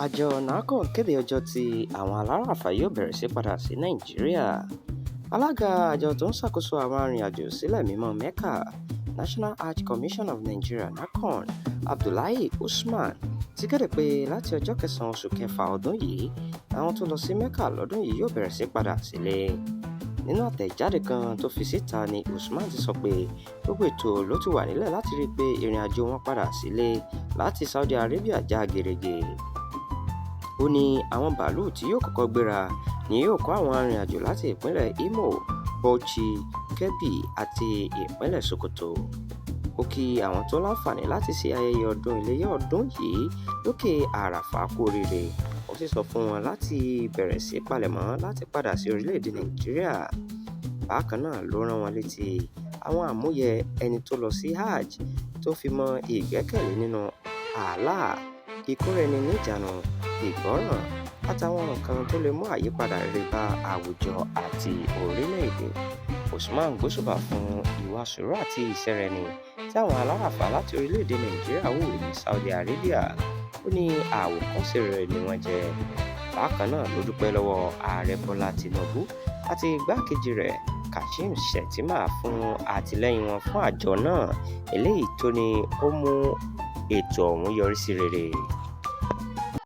Àjọ NAHCON kéde ọjọ́ tí àwọn aláràfá yóò bẹ̀rẹ̀ sí padà sí Nàìjíríà. Alága àjọ tó ń ṣàkóso àwọn arìnrìn-àjò sílẹ̀ mímọ́ Mecca, National Hajj Commission of Nigeria (NAHCON), Abdullahi Usman, ti kéde pé láti ọjọ́ 9 oṣù kẹfà ọdún yìí làwọn tó lọ sí Mecca lọ́dún yìí yóò bẹ̀rẹ̀ sí padà sílé. Nínú àtẹ̀jáde kan tó fi síta ni Usman ti sọ pé gbogbo ètò ló ti wà nílẹ̀ láti ríi pé ìrìnàjò wọn padà sílé láti Saudi Arabia já gerege. Ó ní àwọn bàálù tí yóò kọ́kọ́ gbéra ni yóò kó àwọn arìnrìn-àjò láti ìpínlẹ̀ Imo, Bauchi, Kebbi àti ìpínlẹ̀ Sokoto. Ó kí àwọn tó láǹfààní láti ṣe ayẹyẹ ọdún Iléyá ọdún yìí lókè Àràfá kú oríire, ó sì sọ fún wọn láti bẹ̀rẹ̀ sí palẹ̀mọ́ láti padà sí orílẹ̀-èdè Nàìjíríà. Bákan náà ló rán wọn létí àwọn àmúyẹ ẹni tó lọ sí Hajj tó fi mọ́ ìgbẹ́kẹ̀lé nínú Allah, ìkóraẹni-níjàánu, ìgbọràn àtàwọn nǹkan tó lè mú àyípadà rere bá àwùjọ àti orílẹ̀-èdè. Usman gbóṣùbà fún ìwà sùúrù àti ìsẹ́rẹ́ni tí àwọn aláràfá láti orílẹ̀-èdè Nàìjíríà hù ní Saudi Arabia, ó ní àwòkọ́ṣe rere ni wọ́n jẹ́. Bákan náà ló dúpẹ́ lọ́wọ́ Ààrẹ Bọ́lá Tinubu àti igbákejì rẹ̀ Kashim Shettima fún àtìlẹ́yìn wọn fún àjọ náà, eléyìí tó ní ó mú ètò ọ̀hún yọrí sí rere.